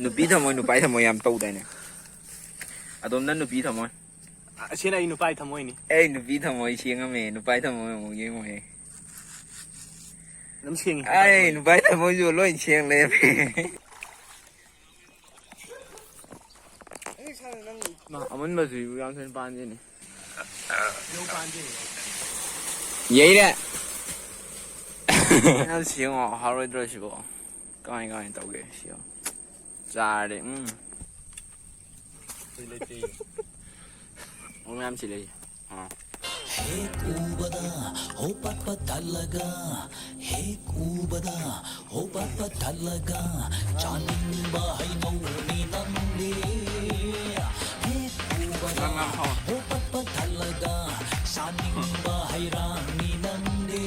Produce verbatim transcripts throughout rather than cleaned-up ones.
ꯅꯨꯄꯤ ꯊꯝꯃꯣꯏ, ꯅꯨꯄꯥ ꯊꯝꯃꯣꯏ ꯌꯥꯝ ꯇꯧꯗꯥꯏꯅꯦ? ꯑꯗꯣꯝꯅ ꯅꯨꯄꯤ ꯊꯝꯃꯣꯏ꯫ ꯑꯁꯤꯅ ꯑꯩ ꯅꯨꯄꯥꯒꯤ ꯊꯝꯃꯣꯏꯅꯤ꯫ ꯑꯩ ꯅꯨꯄꯤ ꯊꯝꯃꯣꯏ ꯁꯦꯡꯉꯝꯃꯦ, ꯅꯨꯄꯥꯒꯤ ꯊꯝꯃꯣꯏ ꯑꯃꯨꯛ ꯌꯦꯡꯉꯨꯍꯦ꯫ ꯑꯗꯨꯝ ꯁꯦꯡꯉꯤ꯫ ꯑꯩ ꯅꯨꯄꯥꯒꯤ ꯊꯝꯃꯣꯏꯁꯨ ꯂꯣꯏ ꯁꯦꯡ ꯂꯩꯔꯝꯃꯦ꯫ ꯃꯥ ꯑꯃꯨꯟꯕꯁꯤꯕꯨ ꯌꯥꯝ ꯊꯣꯏꯅ ꯄꯥꯟꯗꯦꯅꯦ꯫ ꯌꯩꯔꯦ꯫ ꯌꯥꯝ ꯁꯦꯡꯉꯣ, ꯍꯥꯎꯔꯣꯏꯗ꯭ꯔꯣ ꯁꯤꯕꯣ? ꯀꯃꯥꯏ ꯀꯃꯥꯏꯅ ꯇꯧꯒꯦ ꯁꯤꯕꯣ? ꯆꯥꯔꯗꯤ ꯎꯝ꯫ ꯑꯣ, ꯃꯌꯥꯝ ꯁꯤ ꯂꯩ꯫ ꯑꯥ꯫ ꯍꯦꯛ ꯎꯕꯗ ꯍꯣꯄꯠꯄ ꯊꯜꯂꯒ, ꯍꯦꯛ ꯎꯕꯗ ꯍꯣꯄꯠꯄ ꯊꯜꯂꯒ, ꯆꯥꯅꯤꯡꯕ ꯍꯩꯅꯧꯅꯤ ꯅꯪꯗꯤ꯫ ꯍꯦꯛ ꯎꯕꯗ ꯉꯥꯡ ꯉꯥꯡ ꯍꯥꯎ꯫ ꯍꯣꯄꯠꯄ ꯊꯜꯂꯒ, ꯆꯥꯅꯤꯡꯕ ꯍꯩꯔꯥꯡꯅꯤ ꯅꯪꯗꯤ꯫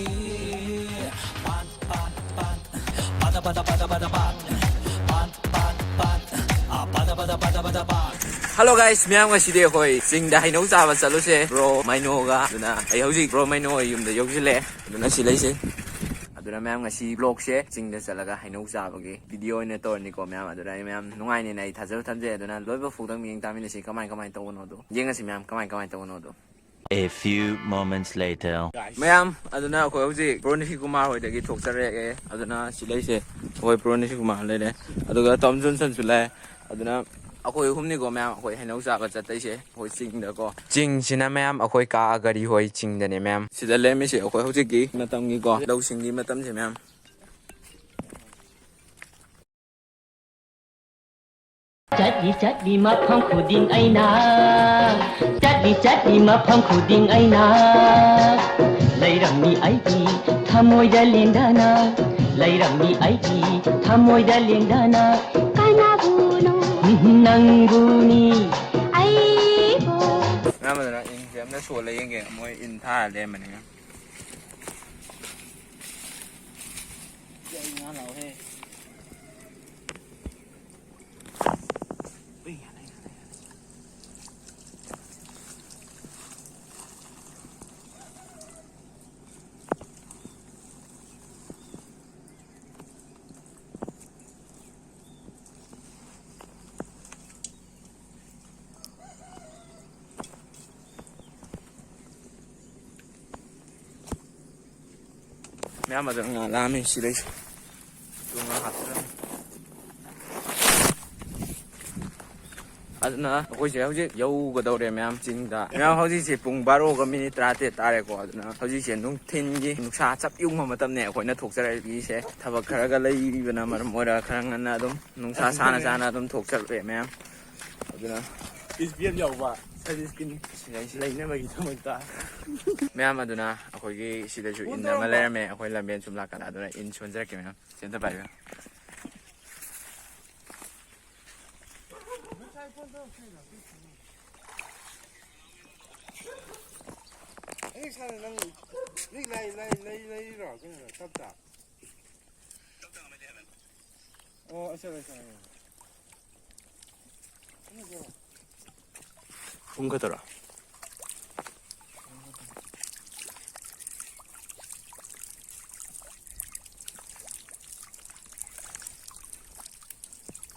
ꯄꯥꯠ, ꯄꯥꯠ, ꯄꯥꯠ, ꯄꯥꯗ, ꯄꯥꯗ, ꯄꯥꯗ, ꯄꯥꯗ, ꯄꯥꯠ, ꯄꯥꯠ, ꯄꯥꯠ, ꯄꯥꯠ, ꯑ, ꯄꯥꯗ, ꯄꯥꯗ, ꯄꯥꯗ, ꯄꯥꯗ, ꯄꯥꯠ꯫ Hello guys, ꯃꯌꯥꯝ, ꯉꯁꯤꯗꯤ ꯑꯩꯈꯣꯏ ꯆꯤꯡꯗ ꯍꯩꯅꯧ ꯆꯥꯕ ꯆꯠꯂꯨꯁꯦ, bro ꯃꯩꯅꯣꯒ꯫ ꯑꯗꯨꯅ ꯑꯩ ꯍꯧꯖꯤꯛ bro ꯃꯩꯅꯣ ꯍꯣꯏ ꯌꯨꯝꯗ ꯌꯧꯁꯤꯜꯂꯦ꯫ ꯑꯗꯨꯅ ꯁꯤ ꯂꯩꯁꯦ꯫ ꯑꯗꯨꯅ ꯃꯌꯥꯝ, ꯉꯁꯤ vlogꯁꯦ ꯆꯤꯡꯗ ꯆꯠꯂꯒ ꯍꯩꯅꯧ ꯆꯥꯕꯒꯤ video ꯑꯣꯏꯅ ꯇꯧꯔꯅꯤꯀꯣ ꯃꯌꯥꯝ꯫ ꯑꯗꯨꯅ ꯑꯩ ꯃꯌꯥꯝ ꯅꯨꯡꯉꯥꯏꯅꯦꯅ ꯑꯩ ꯊꯥꯖꯕ ꯊꯝꯖꯩ꯫ ꯑꯗꯨꯅ ꯂꯣꯏꯕ ꯐꯥꯎꯗꯪ ꯃꯤꯠꯌꯦꯡ ꯇꯥꯃꯤꯟꯅꯁꯤ ꯀꯃꯥꯏ ꯀꯃꯥꯏꯅ ꯇꯧꯕꯅꯣꯗꯣ꯫ ꯌꯦꯡꯉꯁꯤ ꯃꯌꯥꯝ ꯀꯃꯥꯏ ꯀꯃꯥꯏꯅ ꯇꯧꯕꯅꯣꯗꯣ꯫ A few moments later. ꯃꯌꯥꯝ, ꯑꯗꯨꯅ ꯑꯩꯈꯣꯏ ꯍꯧꯖꯤꯛ bro ꯅꯤꯁꯤꯀꯨꯃꯥꯔ ꯍꯣꯏꯗꯒꯤ ꯊꯣꯛꯆꯔꯛꯑꯦ꯫ ꯑꯗꯨꯅ ꯁꯤ ꯂꯩꯁꯦ, ꯑꯩꯈꯣꯏ bro ꯅꯤꯁꯤꯀꯨꯃꯥꯔ ꯂꯩꯔꯦ, ꯑꯗꯨꯒ ꯇꯣꯝ ꯖꯣꯟꯁꯟꯁꯨ ꯂꯩ꯫ ꯑꯗꯨꯅ ꯑꯩꯈꯣꯏ ꯑꯍꯨꯝꯅꯤꯀꯣ ꯃꯌꯥꯝ, ꯑꯩꯈꯣꯏ ꯍꯩꯅꯧ ꯆꯥꯕ ꯆꯠꯇꯣꯏꯁꯦ ꯑꯩꯈꯣꯏ ꯆꯤꯡꯗꯀꯣ꯫ ꯆꯤꯡꯁꯤꯅ ꯃꯌꯥꯝ ꯑꯩꯈꯣꯏ ꯀꯥ ꯑꯒꯔꯤ ꯍꯣꯏ ꯆꯤꯡꯗꯅꯦ ꯃꯌꯥꯝ꯫ ꯁꯤꯗ ꯂꯩꯔꯝꯃꯤꯁꯦ ꯑꯩꯈꯣꯏ ꯍꯧꯖꯤꯛꯀꯤ ꯃꯇꯝꯒꯤꯀꯣ, ꯂꯧꯁꯤꯡꯒꯤ ꯃꯇꯝꯁꯦ ꯃꯌꯥꯝ꯫ ꯆꯠꯂꯤ ꯆꯠꯂꯤ ꯃꯐꯝ ꯈꯨꯗꯤꯡ ꯑꯩꯅ, ꯆꯠꯂꯤ ꯆꯠꯂꯤ ꯃꯐꯝ ꯈꯨꯗꯤꯡ ꯑꯩꯅ, ꯂꯩꯔꯝꯃꯤ ꯑꯩꯒꯤ ꯊꯃꯣꯏꯗ ꯂꯦꯡꯗꯅ, ꯂꯩꯔꯝꯃꯤ ꯑꯩꯒꯤ ꯊꯃꯣꯏꯗ ꯂꯦꯡꯗꯅ꯫ ꯀꯅꯥꯕꯨꯅꯣ? ꯅꯪꯕꯨꯅꯤ꯫ ꯑꯩꯕꯨ꯫ ꯃꯌꯥꯝ, ꯑꯗꯨꯅ ꯏꯟꯁꯦ ꯑꯝꯇ ꯁꯣꯜꯂ ꯌꯦꯡꯒꯦ꯫ ꯃꯣꯏ ꯏꯟ ꯊꯥꯔ ꯂꯩꯔꯝꯕꯅꯤꯅ꯫ ꯑꯌꯥꯝꯕꯗ ꯉꯥ ꯂꯥꯝꯃꯤ ꯁꯤꯗꯩꯁꯨ꯫ ꯑꯗꯨ ꯉꯥ ꯍꯥꯞꯆꯔꯝꯃꯤ꯫ ꯑꯗꯨꯅ ꯑꯩꯈꯣꯏꯁꯦ ꯍꯧꯖꯤꯛ ꯌꯧꯒꯗꯧꯔꯦ ꯃꯌꯥꯝ ꯆꯤꯡꯗ꯫ ꯃꯌꯥꯝ ꯍꯧꯖꯤꯛꯁꯦ ꯄꯨꯡ ꯕꯥꯔꯣꯒ ꯃꯤꯅꯤꯠ ꯇꯔꯥꯇꯔꯦꯠ ꯇꯥꯔꯦꯀꯣ꯫ ꯑꯗꯨꯅ ꯍꯧꯖꯤꯛꯁꯦ ꯅꯨꯡꯊꯤꯟꯒꯤ ꯅꯨꯡꯁꯥ ꯆꯞ ꯌꯨꯡꯕ ꯃꯇꯝꯅꯦ ꯑꯩꯈꯣꯏꯅ ꯊꯣꯛꯆꯔꯛꯏꯁꯦ꯫ ꯊꯕꯛ ꯈꯔꯒ ꯂꯩꯕꯅ ꯃꯔꯝ ꯑꯣꯏꯔꯒ ꯈꯔ ꯉꯟꯅ ꯑꯗꯨꯝ ꯅꯨꯡꯁꯥ ꯁꯥꯅ ꯁꯥꯅ ꯑꯗꯨꯝ ꯊꯣꯛꯆꯔꯛꯑꯦ ꯃꯌꯥꯝ꯫ ꯑꯗꯨꯅ ꯏꯁ ꯕꯤ ꯑꯦꯝ ꯌꯥꯎꯕ ꯁꯟꯁꯀ꯭ꯔꯤꯟ ꯁꯤꯗꯩꯁꯤ ꯂꯩꯅꯕꯒꯤꯗꯃꯛꯇ꯫ ꯃꯌꯥꯝ ꯑꯗꯨꯅ ꯑꯩꯈꯣꯏꯒꯤ ꯁꯤꯗꯁꯨ ꯏꯟ ꯑꯃ ꯂꯩꯔꯝꯃꯦ꯫ ꯑꯩꯈꯣꯏ ꯂꯝꯕꯦꯟ ꯁꯨꯝ ꯂꯥꯛꯀꯥꯟꯗ꯫ ꯑꯗꯨꯅ ꯏꯟ ꯁꯣꯟꯖꯔꯛꯀꯦ ꯃꯌꯥꯝ꯫ ꯁꯤ ꯑꯝꯇ ꯄꯥꯏꯕꯤꯌꯨ꯫ ꯍꯧꯖꯤꯛ ꯁꯥꯟꯅ ꯅꯪ ꯍꯧꯖꯤꯛ ꯂꯩ-, ꯂꯩ-, ꯂꯩ-, ꯂꯩꯔꯤꯔꯣ? ꯀꯩꯅꯣ, ꯇꯞꯇ? ꯑꯣ, ꯑꯆꯧ, ꯑꯆꯧ, ꯑꯆꯧ꯫ ꯀꯩꯅꯣ ꯇꯧꯔꯣ꯫ ꯑꯍꯨꯝ ꯈꯛꯇꯔꯣ?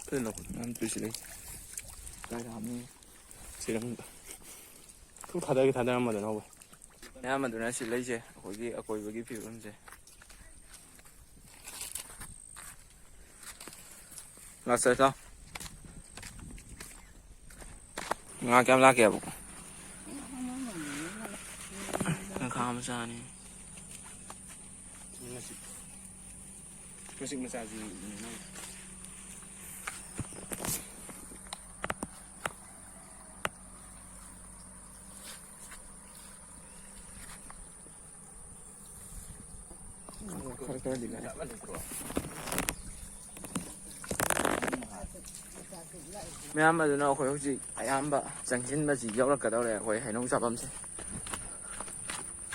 ꯐꯖꯅ ꯂꯧꯈꯠꯂꯣ꯫ ꯅꯪ ꯇꯨꯏꯁꯤ ꯂꯩ꯫ ꯀꯥꯏꯗ ꯍꯥꯞꯅꯤ? ꯁꯤꯔꯝꯗ꯫ ꯁꯨꯝ ꯊꯥꯗꯒꯦ ꯊꯥꯗꯔꯝꯃꯗꯅ ꯍꯧꯕ꯫ ꯃꯌꯥꯝ ꯑꯗꯨꯅ ꯁꯤ ꯂꯩꯁꯦ ꯑꯩꯈꯣꯏꯒꯤ ꯑꯀꯣꯏꯕꯒꯤ ꯐꯤꯕꯝꯁꯦ꯫ ꯂꯥꯛꯆꯔꯦ, ꯂꯥꯛꯑꯣ꯫ ꯉꯥ ꯀꯌꯥꯝ ꯂꯥꯛꯀꯦꯕ? ꯉꯥꯈꯥ ꯃꯆꯥꯅꯤ꯫ ꯉꯁꯤ ꯉꯁꯤ ꯃꯆꯥꯁꯤ꯫ ꯈꯔ ꯈꯔꯗꯤ ꯂꯥꯛꯑꯦ꯫ ꯃꯌꯥꯝ ꯑꯗꯨꯅ ꯑꯩꯈꯣꯏ ꯍꯧꯖꯤꯛ ꯑꯌꯥꯝꯕ ꯆꯪꯁꯤꯟꯕꯁꯤ ꯌꯧꯔꯛꯀꯗꯧꯔꯦ ꯑꯩꯈꯣꯏ ꯍꯩꯅꯧ ꯆꯥꯐꯝꯁꯦ꯫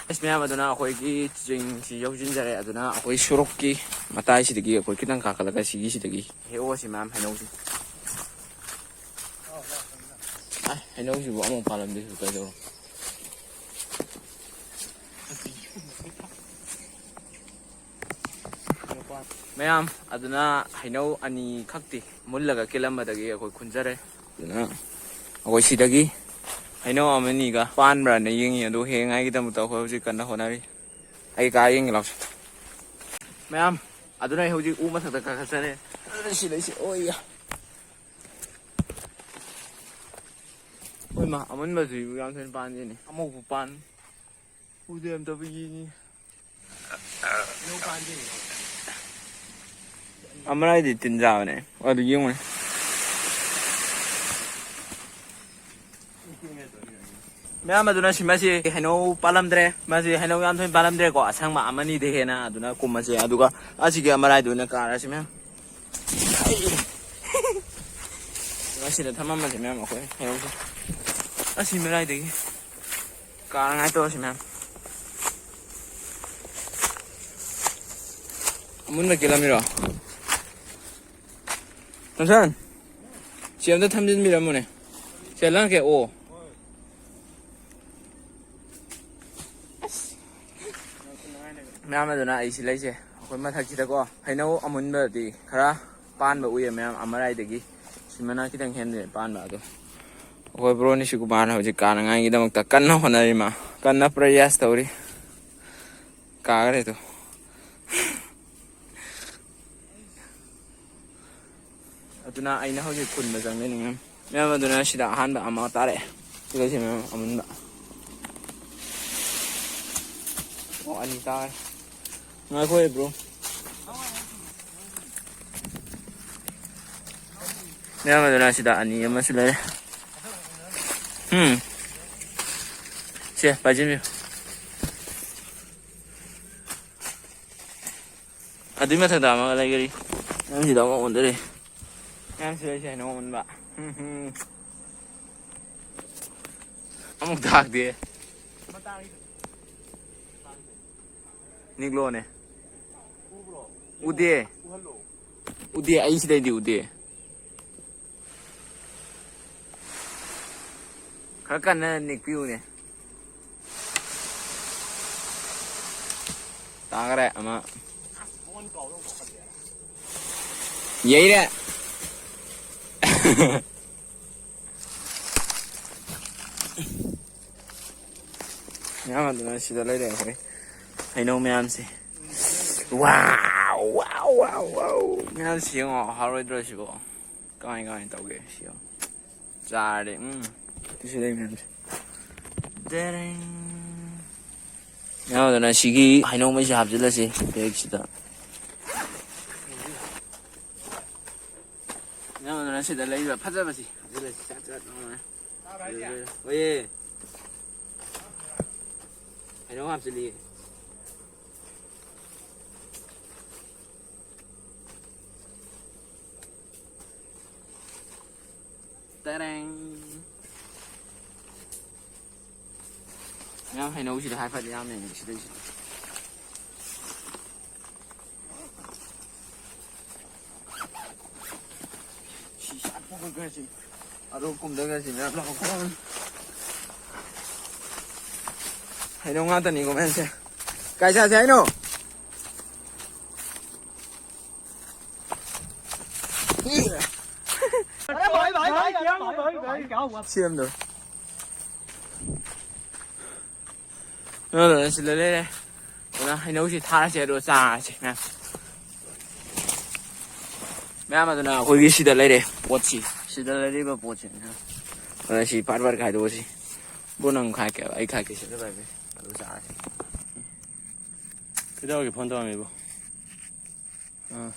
ꯑꯁ, ꯃꯌꯥꯝ ꯑꯗꯨꯅ ꯑꯩꯈꯣꯏꯒꯤ ꯆꯤꯡꯁꯤ ꯌꯧꯁꯤꯟꯖꯔꯦ꯫ ꯑꯗꯨꯅ ꯑꯩꯈꯣꯏ ꯁꯣꯔꯣꯛꯀꯤ ꯃꯇꯥꯏꯁꯤꯗꯒꯤ ꯑꯩꯈꯣꯏ ꯈꯤꯇꯪ ꯀꯥꯈꯠꯂꯒ ꯁꯤꯒꯤꯁꯤꯗꯒꯤ ꯍꯦꯛꯑꯣ ꯁꯤ ꯃꯌꯥꯝ ꯍꯩꯅꯧꯁꯤ꯫ ꯑ, ꯍꯩꯅꯧꯁꯤꯕꯨ ꯑꯃꯨꯛ ꯄꯥꯜꯂꯝꯗꯦꯁꯤꯕꯨ ꯀꯩꯗꯧꯔꯣ? ꯃꯌꯥꯝ ꯑꯗꯨꯅ ꯍꯩꯅꯧ ꯑꯅꯤ ꯈꯛꯇꯤ ꯃꯨꯜꯂꯒ ꯀꯦꯜꯂꯝꯕꯗꯒꯤ ꯑꯩꯈꯣꯏ ꯈꯨꯟꯖꯔꯦ꯫ ꯑꯗꯨꯅ ꯑꯩꯈꯣꯏ ꯁꯤꯗꯒꯤ ꯍꯩꯅꯧ ꯑꯃꯅꯤꯒ ꯄꯥꯟꯕ꯭ꯔꯥꯅ ꯌꯦꯡꯉꯤ꯫ ꯑꯗꯨ ꯍꯦꯛꯉꯥꯏꯒꯤꯗꯃꯛꯇ ꯑꯩꯈꯣꯏ ꯍꯧꯖꯤꯛ ꯀꯟꯅ ꯍꯣꯠꯅꯔꯤ꯫ ꯑꯩ ꯀꯥ ꯌꯦꯡꯒꯦ ꯂꯥꯎꯁꯦ꯫ ꯃꯌꯥꯝ, ꯑꯗꯨꯅ ꯑꯩ ꯍꯧꯖꯤꯛ ꯎ ꯃꯊꯛꯇ ꯀꯥꯈꯠꯆꯔꯦ꯫ ꯑꯗꯨꯅ ꯁꯤ ꯂꯩꯁꯦ꯫ ꯑꯣꯏ ꯌꯥ꯫ ꯍꯣꯏ ꯃꯥ, ꯑꯃꯨꯟꯕꯁꯨ ꯌꯥꯝ ꯊꯣꯏꯅ ꯄꯥꯟꯗꯦꯅꯦ꯫ ꯑꯃꯨꯛꯄꯨ ꯄꯥꯟ꯫ ꯎꯗꯦ ꯑꯝꯇꯕꯨ ꯌꯦꯡꯉꯤ꯫ ꯑꯃꯔꯥꯏꯗꯤ ꯇꯤꯟ ꯆꯥꯕꯅꯦ꯫ ꯑꯗꯨ ꯌꯦꯡꯉꯨꯅꯦ꯫ ꯃꯌꯥꯝ ꯑꯗꯨꯅ ꯁꯤꯃꯁꯤ ꯍꯩꯅꯧ ꯄꯥꯜꯂꯝꯗ꯭ꯔꯦ꯫ ꯃꯁꯤ ꯍꯩꯅꯧ ꯌꯥꯝ ꯊꯣꯏꯅ ꯄꯥꯜꯂꯝꯗ꯭ꯔꯦꯀꯣ꯫ ꯑꯁꯪꯕ ꯑꯃꯅꯤꯗ ꯍꯦꯟꯅ ꯑꯗꯨꯅ ꯀꯨꯝꯃꯁꯦ꯫ ꯑꯗꯨꯒ ꯑꯁꯤꯒꯤ ꯑꯃꯔꯥꯏꯗꯨ ꯑꯣꯏꯅ ꯀꯥꯔꯁꯤ ꯃꯌꯥꯝ꯫ ꯑꯁꯤꯗ ꯊꯝꯃꯝꯃꯁꯦ ꯃꯌꯥꯝ ꯑꯩꯈꯣꯏ ꯍꯩꯅꯧꯁꯦ꯫ ꯑꯁꯤ ꯃꯔꯥꯏꯗꯒꯤ ꯀꯥꯅꯉꯥꯏ ꯇꯧꯔꯁꯤ ꯃꯌꯥꯝ꯫ ꯑꯃꯨꯟꯕ ꯀꯦꯜꯂꯝꯃꯤꯔꯣ? ꯁꯟꯁꯟ, ꯁꯤ ꯑꯝꯇ ꯊꯝꯖꯤꯟꯕꯤꯔꯝꯃꯨꯅꯦ꯫ ꯁꯤ ꯂꯪꯀꯦ ꯑꯣ꯫ ꯑꯁ꯫ ꯃꯌꯥꯝ ꯑꯗꯨꯅ ꯑꯩꯁꯤ ꯂꯩꯁꯦ꯫ ꯑꯩꯈꯣꯏ ꯃꯊꯛꯁꯤꯗꯀꯣ ꯍꯩꯅꯧ ꯑꯃꯨꯟꯕꯗꯤ ꯈꯔ ꯄꯥꯟꯕ ꯎꯏꯌꯦ ꯃꯌꯥꯝ ꯑꯃꯔꯥꯏꯗꯒꯤ꯫ ꯁꯤꯃꯅ ꯈꯤꯇꯪ ꯍꯦꯟꯗꯦ ꯄꯥꯟꯕ ꯑꯗꯣ꯫ ꯑꯩꯈꯣꯏ ꯕ꯭ꯔꯣ ꯅꯤꯁꯤꯀꯨꯃꯥꯔꯅ ꯍꯧꯖꯤꯛ ꯀꯥꯅꯉꯥꯏꯒꯤꯗꯃꯛꯇ ꯀꯟꯅ ꯍꯣꯠꯅꯔꯤ ꯃꯥ꯫ ꯀꯟꯅ ꯄ꯭ꯔꯌꯥꯁ ꯇꯧꯔꯤ꯫ ꯀꯥꯈ꯭ꯔꯦ ꯑꯗꯣ꯫ ꯑꯗꯨꯅ ꯑꯩꯅ ꯍꯧꯖꯤꯛ ꯈꯨꯟꯕ ꯆꯪꯒꯅꯤ ꯃꯌꯥꯝ꯫ ꯃꯌꯥꯝ ꯑꯗꯨꯅ ꯁꯤꯗ ꯑꯍꯥꯟꯕ ꯑꯃ ꯇꯥꯔꯛꯑꯦ꯫ ꯁꯤꯗ ꯁꯤ ꯃꯌꯥꯝ ꯑꯃꯨꯟꯕ꯫ ꯑꯣ, ꯑꯅꯤ ꯇꯥꯔꯦ꯫ ꯉꯥꯏꯈꯣ ꯕ꯭ꯔꯣ꯫ ꯃꯌꯥꯝ ꯑꯗꯨꯅ ꯁꯤꯗ ꯑꯅꯤ ꯑꯃꯁꯨ ꯂꯩꯔꯦ꯫ ꯎꯝ꯫ ꯁꯦ, ꯄꯥꯏꯁꯤꯟꯕꯤꯌꯨ꯫ ꯑꯗꯨꯏ ꯃꯊꯛꯇ ꯑꯃꯒ ꯂꯩꯈꯔꯤ꯫ ꯅꯪ ꯁꯤꯗ ꯑꯃꯨꯛ ꯑꯣꯟꯗꯔꯤ꯫ ꯅꯪ ꯁꯤꯗ ꯁꯤ ꯍꯩꯅꯧ ꯑꯃꯨꯟꯕ꯫ ꯎꯝ, ꯎꯝ꯫ ꯑꯃꯨꯛ ꯊꯥꯛꯇꯦ꯫ ꯅꯤꯛꯂꯣꯅꯦ꯫ ꯎꯗꯦ꯫ ꯎꯗꯦ, ꯑꯩ ꯁꯤꯗꯩꯗꯤ ꯎꯗꯦ꯫ ꯈꯔ ꯀꯟꯅ ꯅꯤꯛꯄꯤꯌꯨꯅꯦ꯫ ꯇꯥꯈꯔꯦ ꯑꯃ꯫ ꯌꯩꯔꯦ꯫ ꯃꯌꯥꯝ ꯑꯗꯨꯅ ꯁꯤꯗ ꯂꯩꯔꯦ ꯑꯩꯈꯣꯏ ꯍꯩꯅꯧ ꯃꯌꯥꯝꯁꯦ꯫ ꯋꯥꯎ, ꯋꯥꯎ, ꯋꯥꯎ, ꯋꯥꯎ꯫ ꯃꯌꯥꯝ ꯁꯤ ꯌꯦꯡꯉꯣ, ꯍꯥꯎꯔꯣꯏꯗ꯭ꯔꯣ ꯁꯤꯕꯣ? ꯀꯃꯥꯏ, ꯀꯃꯥꯏ ꯇꯧꯒꯦ ꯁꯤ ꯌꯦꯡꯉꯣ꯫ ꯆꯥꯔꯗꯤ, ꯎꯝ꯫ ꯁꯤ ꯂꯩ ꯃꯌꯥꯝꯁꯦ꯫ ꯗꯦꯔꯦꯡ꯫ ꯃꯌꯥꯝ ꯑꯗꯨꯅ ꯁꯤꯒꯤ ꯍꯩꯅꯧ ꯃꯩꯁꯦ ꯍꯥꯞꯆꯤꯜꯂꯁꯤ ꯕꯦꯒꯁꯤꯗ꯫ ꯃꯌꯥꯝ ꯑꯗꯨꯅ ꯁꯤꯗ ꯂꯩꯕ ꯐꯖꯕꯁꯤ ꯍꯥꯞꯆꯤꯜꯂꯁꯤ꯫ ꯆꯠ, ꯆꯠ, ꯅꯣꯡꯃ꯫ ꯍꯣꯏꯌꯦ꯫ ꯍꯩꯅꯧ ꯍꯥꯞꯆꯤꯜꯂꯤ꯫ ꯇꯦꯔꯦꯡ꯫ ꯃꯌꯥꯝ ꯍꯩꯅꯧꯁꯤꯗ ꯍꯥꯏꯐꯠ ꯌꯥꯝꯃꯦ ꯁꯤꯗꯩꯁꯤꯗ꯫ ꯁꯤ ꯁꯥꯠꯄ ꯈꯣꯠꯈ꯭ꯔꯁꯤ꯫ ꯑꯗꯨ ꯀꯨꯝꯗꯈ꯭ꯔꯁꯤ ꯃꯌꯥꯝ ꯂꯥꯛꯑꯣ꯫ ꯍꯩꯅꯧ ꯉꯥꯛꯇꯅꯤꯀꯣ ꯃꯌꯥꯝꯁꯦ꯫ ꯀꯥꯏ ꯆꯥꯁꯦ ꯍꯥꯏꯅꯣ? अरे भाई, भाई, भाई, क्या हुआ, भाई, भाई, क्या हुआ? ꯁꯦꯝꯗꯣ꯫ ꯑꯗꯨꯅ ꯁꯤꯗ ꯂꯩꯔꯦ꯫ ꯑꯗꯨꯅ ꯍꯩꯅꯧꯁꯤ ꯊꯥꯔꯁꯦ ꯑꯗꯨꯒ ꯆꯥꯔꯁꯦ ꯃꯌꯥꯝ꯫ ꯃꯌꯥꯝ ꯑꯗꯨꯅ ꯑꯩꯈꯣꯏꯒꯤ ꯁꯤꯗ ꯂꯩꯔꯦ ꯄꯣꯠꯁꯤ꯫ ꯁꯤꯗ ꯂꯩꯔꯤꯕ ꯄꯣꯠꯁꯤ ꯃꯌꯥꯝ꯫ ꯑꯗꯨꯅ ꯁꯤ ꯄꯥꯔꯠ ꯄꯥꯔꯠ ꯈꯥꯏꯗꯣꯛꯑꯁꯤ꯫ ꯕ꯭ꯔꯣ ꯅꯪ ꯈꯥꯏꯒꯦ, ꯑꯩ ꯈꯥꯏꯒꯦ ꯁꯤꯗ ꯂꯩꯔꯦ꯫ ꯑꯗꯨ ꯆꯥꯔꯁꯤ꯫ ꯀꯩꯗꯧꯔꯒꯦ ꯐꯣꯟ ꯇꯧꯔꯝꯃꯤꯕꯣ? ꯑꯥ꯫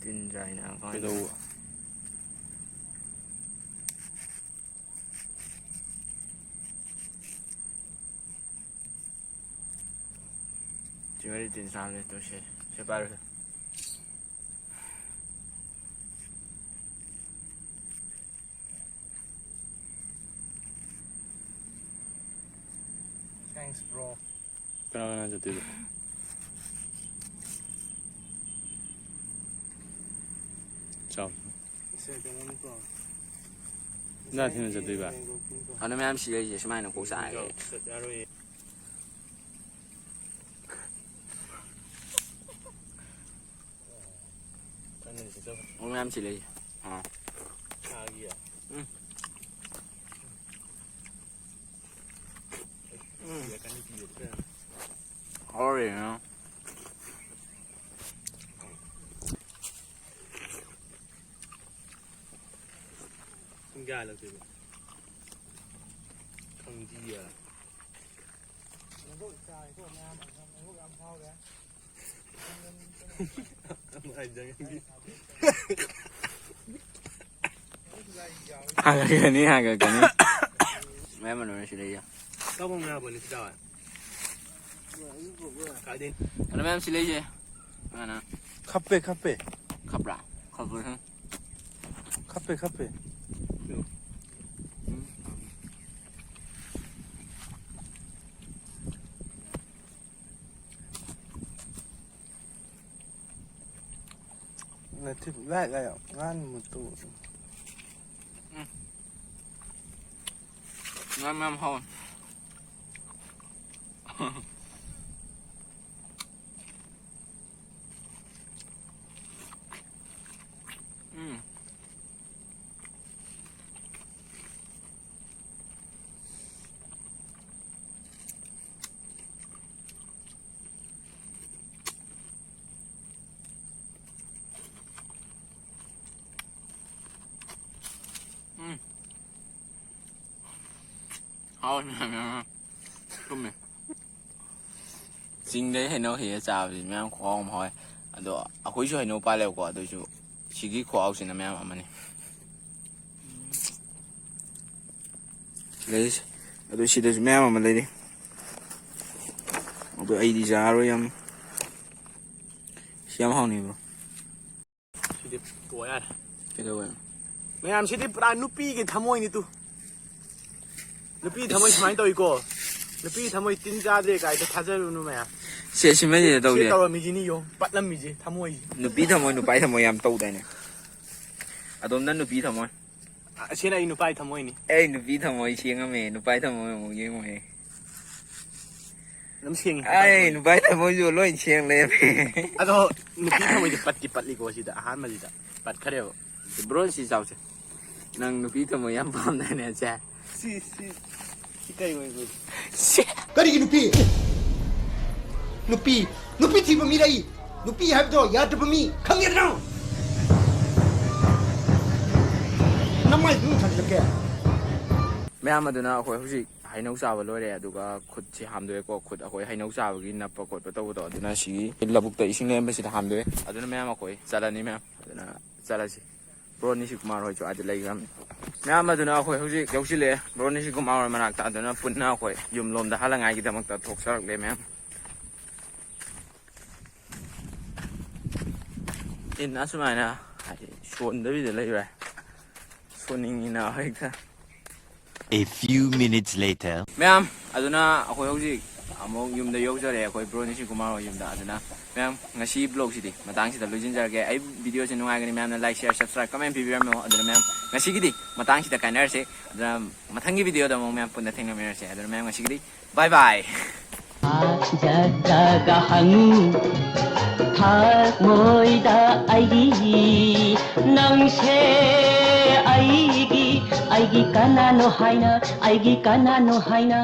ꯇꯤꯟ ꯆꯥꯏꯅ ꯀꯃꯥꯏꯅ ꯀꯩꯗꯧꯕ? ꯆꯤꯡꯒꯔꯤ ꯇꯤꯟ ꯆꯥꯝꯃꯁꯦ ꯇꯧꯁꯦ꯫ ꯁꯦ ꯄꯥꯏꯔꯨꯁꯦ꯫ Thanks, bro. ꯀꯅꯥ ꯀꯅꯥ ꯆꯠꯇꯣꯏꯕ? ꯆꯥꯎ꯫ ꯏꯁꯩ ꯀꯩꯅꯣꯅꯤꯀꯣ꯫ ꯀꯅꯥ ꯊꯤꯟꯅ ꯆꯠꯇꯣꯏꯕ? ꯑꯗꯨ ꯃꯌꯥꯝ ꯁꯤ ꯂꯩꯔꯤꯁꯦ ꯁꯨꯃꯥꯏꯅ ꯀꯣꯛ ꯆꯥꯛꯑꯦ꯫ ꯆꯠꯂꯔꯣꯏꯌꯦ꯫ ꯃꯣꯏ ꯃꯌꯥꯝ ꯁꯤ ꯂꯩ꯫ ꯑꯥ꯫ ꯎꯝ꯫ ꯀꯩꯅꯣ? ꯄꯨꯡ ꯀꯌꯥ ꯍꯜꯂꯛꯇꯣꯏꯕ? ꯈꯪꯗꯤꯌꯦ꯫ ꯍꯥꯒꯠꯀꯅꯤ, ꯍꯥꯒꯠꯀꯅꯤ꯫ ꯃꯌꯥꯝ ꯃꯅꯨꯡꯗ ꯁꯤ ꯂꯩꯌꯦ꯫ ꯀꯛꯄ ꯉꯥꯏꯕꯅꯤ ꯁꯤ ꯇꯥꯋꯦ꯫ ꯀꯥꯏꯗꯩ? ꯑꯗꯣ ꯃꯌꯥꯝ ꯁꯤ ꯂꯩꯁꯦ꯫ ꯀꯅꯥꯅ? ꯈꯞꯄꯦ, ꯈꯞꯄꯦ꯫ ꯈꯞꯄ꯭ꯔꯥ? ꯈꯞꯄ꯭ꯔꯥ? ꯈꯞꯄꯦ, ꯈꯞꯄꯦ꯫ ꯅꯠꯇꯦ, ꯂꯥꯏ, ꯂꯥꯏ, ꯉꯥꯟ ꯃꯇꯨ꯫ ꯎꯝ꯫ ꯉꯥ ꯃꯌꯥꯝ ꯍꯥꯎꯋꯦ꯫ ꯎꯝ꯫ ꯎꯝ꯫ ꯍꯥꯎꯋꯦ ꯃꯌꯥꯝ ꯌꯥꯝꯅ꯫ ꯊꯨꯝꯃꯦ꯫ ꯆꯤꯡꯗꯩ ꯍꯩꯅꯧ ꯍꯦꯛꯑ ꯆꯥꯕꯁꯤ ꯃꯌꯥꯝ ꯈꯨꯍꯥꯎ ꯑꯃ ꯍꯥꯎꯋꯦ꯫ ꯑꯗꯣ ꯑꯩꯈꯣꯏꯁꯨ ꯍꯩꯅꯧ ꯄꯥꯜꯂꯦꯕꯀꯣ, ꯑꯗꯨꯏꯁꯨ ꯁꯤꯒꯤ ꯈꯨꯍꯥꯎꯁꯤꯅ ꯃꯌꯥꯝ ꯑꯃꯅꯤ꯫ ꯂꯩꯔꯤꯁꯦ꯫ ꯑꯗꯨ ꯁꯤꯗꯁꯨ ꯃꯌꯥꯝ ꯑꯃ ꯂꯩꯔꯤ꯫ ꯑꯗꯨ ꯑꯩꯗꯤ ꯆꯥꯔꯣꯏ ꯌꯥꯝ꯫ ꯁꯤ ꯌꯥꯝ ꯍꯥꯎꯅꯤꯕ꯭ꯔꯣ? ꯁꯤꯗꯤ ꯇꯣꯛꯑꯣ ꯌꯥꯔꯦ꯫ ꯀꯩꯗꯧꯋꯦ? ꯃꯌꯥꯝꯁꯤꯗꯤ ꯄꯨꯔꯥ ꯅꯨꯄꯤꯒꯤ ꯊꯃꯣꯏꯅꯤ ꯇꯨ꯫ ꯅꯨꯄꯤ ꯊꯃꯣꯏ ꯁꯨꯃꯥꯏꯅ ꯇꯧꯏꯀꯣ꯫ ꯅꯨꯄꯤ ꯊꯃꯣꯏ ꯇꯤꯟ ꯆꯥꯗ꯭ꯔꯦ ꯀꯥꯏꯗ ꯊꯥꯖꯔꯨꯅꯨ ꯃꯌꯥꯝ꯫ ꯁꯦ, ꯁꯤꯃꯗꯤ ꯁꯤ ꯇꯧꯗꯦ꯫ ꯇꯧꯔꯝꯃꯤꯁꯤꯅꯤ ꯌꯦꯡꯉꯣ, ꯄꯠꯂꯝꯃꯤꯁꯦ ꯊꯃꯣꯏꯁꯦ꯫ ꯅꯨꯄꯤ ꯊꯃꯣꯏ, ꯅꯨꯄꯥꯏ ꯊꯃꯣꯏ ꯌꯥꯝ ꯇꯧꯗꯥꯏꯅꯦ? ꯑꯗꯣꯝꯅ ꯅꯨꯄꯤ ꯊꯃꯣꯏ꯫ ꯑꯁꯤꯅ ꯑꯩ ꯅꯨꯄꯥꯒꯤ ꯊꯃꯣꯏꯅꯤ꯫ ꯑꯩ ꯅꯨꯄꯤ ꯊꯃꯣꯏ ꯁꯦꯡꯉꯝꯃꯦ, ꯅꯨꯄꯥꯒꯤ ꯊꯃꯣꯏ ꯑꯃꯨꯛ ꯌꯦꯡꯉꯨꯍꯦ꯫ ꯑꯗꯨꯝ ꯁꯦꯡꯉꯤ꯫ ꯑꯩ ꯅꯨꯄꯥꯒꯤ ꯊꯃꯣꯏꯁꯨ ꯂꯣꯏ ꯁꯦꯡ ꯂꯩꯔꯝꯃꯦ꯫ ꯑꯗꯣ ꯅꯨꯄꯤ ꯊꯃꯣꯏꯁꯦ ꯄꯠꯇꯤ ꯄꯠꯂꯤꯀꯣ ꯁꯤꯗ, ꯑꯍꯥꯟꯕꯁꯤꯗ ꯄꯠꯈ꯭ꯔꯦꯕ꯫ ꯕ꯭ꯔꯣ, ꯁꯤ ꯆꯥꯎꯁꯦ꯫ ꯅꯪ ꯅꯨꯄꯤ ꯊꯃꯣꯏ ꯌꯥꯝ ꯄꯥꯝꯗꯥꯏꯅꯦ, ꯁꯦ꯫ ꯁꯤ, ꯁꯤ, ꯁꯤ ꯀꯩ ꯑꯣꯏꯕ? ꯁꯦ꯫ ꯀꯔꯤꯒꯤ ꯅꯨꯄꯤ? ꯅꯨꯄꯤ, ꯅꯨꯄꯤ ꯊꯤꯕ ꯃꯤ ꯂꯩ꯫ ꯅꯨꯄꯤ ꯍꯥꯏꯕꯗꯣ ꯌꯥꯗꯕ ꯃꯤ, ꯈꯪꯉꯦꯗꯅ? ꯅꯃꯥꯏ ꯅꯨꯡ ꯊꯥꯖꯤꯜꯂꯛꯀꯦ꯫ ꯃꯌꯥꯝ ꯑꯗꯨꯅ ꯑꯩꯈꯣꯏ ꯍꯧꯖꯤꯛ ꯍꯩꯅꯧ ꯆꯥꯕ ꯂꯣꯏꯔꯦ, ꯑꯗꯨꯒ ꯈꯨꯠꯁꯤ ꯍꯥꯝꯗꯣꯛꯑꯦꯀꯣ꯫ ꯈꯨꯠ ꯑꯩꯈꯣꯏ ꯍꯩꯅꯧ ꯆꯥꯕꯒꯤ ꯅꯞꯄ ꯈꯣꯠꯄ ꯇꯧꯕꯗꯣ, ꯑꯗꯨꯅ ꯁꯤꯒꯤ ꯂꯧꯕꯨꯛꯇ ꯏꯁꯤꯡ ꯂꯩꯔꯝꯕꯁꯤꯗ ꯍꯥꯝꯗꯣꯛꯑꯦ꯫ ꯑꯗꯨꯅ ꯃꯌꯥꯝ ꯑꯩꯈꯣꯏ ꯆꯠꯂꯅꯤ ꯃꯌꯥꯝ꯫ ꯑꯗꯨꯅ ꯆꯠꯂꯁꯤ꯫ ꯕ꯭ꯔꯣ ꯅꯤꯁꯤ ꯀꯨꯃꯥꯔ ꯍꯣꯏꯁꯨ ꯑꯥꯗ ꯂꯩꯈ꯭ꯔꯕꯅꯤ꯫ ꯃꯌꯥꯝ ꯑꯗꯨꯅ ꯑꯩꯈꯣꯏ ꯍꯧꯖꯤꯛ ꯌꯧꯁꯤꯜꯂꯛꯑꯦ ꯕ꯭ꯔꯣ ꯅꯤꯁꯤ ꯀꯨꯃꯥꯔ ꯍꯣꯏ ꯃꯅꯥꯛꯇ꯫ ꯑꯗꯨꯅ ꯄꯨꯟꯅ ꯑꯩꯈꯣꯏ ꯌꯨꯝ ꯂꯣꯝꯗ ꯍꯜꯂꯉꯥꯏꯒꯤꯗꯃꯛꯇ ꯊꯣꯛꯆꯔꯛꯂꯦ ꯃꯌꯥꯝ꯫ ꯏꯟ ꯑꯁꯨꯃꯥꯏꯅ ꯍꯥꯏꯗꯤ ꯁꯣꯟꯗꯕꯤꯗ ꯂꯩꯕ ꯁꯣꯟꯅꯤꯡꯉꯤꯅ ꯍꯦꯛꯇ꯫ A few minutes later. ꯃꯌꯥꯝ, ꯑꯗꯨꯅ ꯑꯩꯈꯣꯏ ꯍꯧꯖꯤꯛ ꯑꯃꯨꯛ ꯌꯨꯝꯗ ꯌꯧꯖꯔꯦ, ꯑꯩꯈꯣꯏ ꯕ꯭ꯔꯣ ꯅꯤꯁꯤ ꯀꯨꯃꯥꯔ ꯍꯣꯏ ꯌꯨꯝꯗ꯫ ꯑꯗꯨꯅ ꯃꯌꯥꯝ, ꯉꯁꯤ ꯕ꯭ꯂꯣꯒꯁꯤꯗꯤ ꯃꯇꯥꯡꯁꯤꯗ ꯂꯣꯏꯁꯤꯟꯖꯔꯒꯦ꯫ ꯑꯩ ꯚꯤꯗꯤꯑꯣꯁꯤ ꯅꯨꯡꯉꯥꯏꯒꯅꯤ, ꯃꯌꯥꯝꯅ like, share, subscribe, comment ꯄꯤꯕꯤꯔꯝꯃꯣ꯫ ꯑꯗꯨꯅ ꯃꯌꯥꯝ, ꯉꯁꯤꯒꯤꯗꯤ ꯃꯇꯥꯡꯁꯤꯗ ꯀꯥꯏꯅꯔꯁꯦ꯫ ꯑꯗꯨꯅ ꯃꯊꯪꯒꯤ ꯚꯤꯗꯤꯑꯣꯗ ꯑꯃꯨꯛ ꯃꯌꯥꯝ ꯄꯨꯟꯅ ꯊꯦꯡꯅꯃꯤꯟꯅꯔꯁꯦ꯫ ꯑꯗꯨꯅ ꯃꯌꯥꯝ, ꯉꯁꯤꯒꯤꯗꯤ bye bye꯫ ꯐꯖꯗ꯭ꯔꯒ ꯍꯪꯉꯨ ꯊꯃꯣꯏꯗ ꯑꯩꯒꯤ ꯅꯪꯁꯦ ꯑꯩꯒꯤ ꯑꯩꯒꯤ ꯀꯅꯥꯅꯣ ꯍꯥꯏꯅ ꯑꯩꯒꯤ ꯀꯅꯥꯅꯣ ꯍꯥꯏꯅ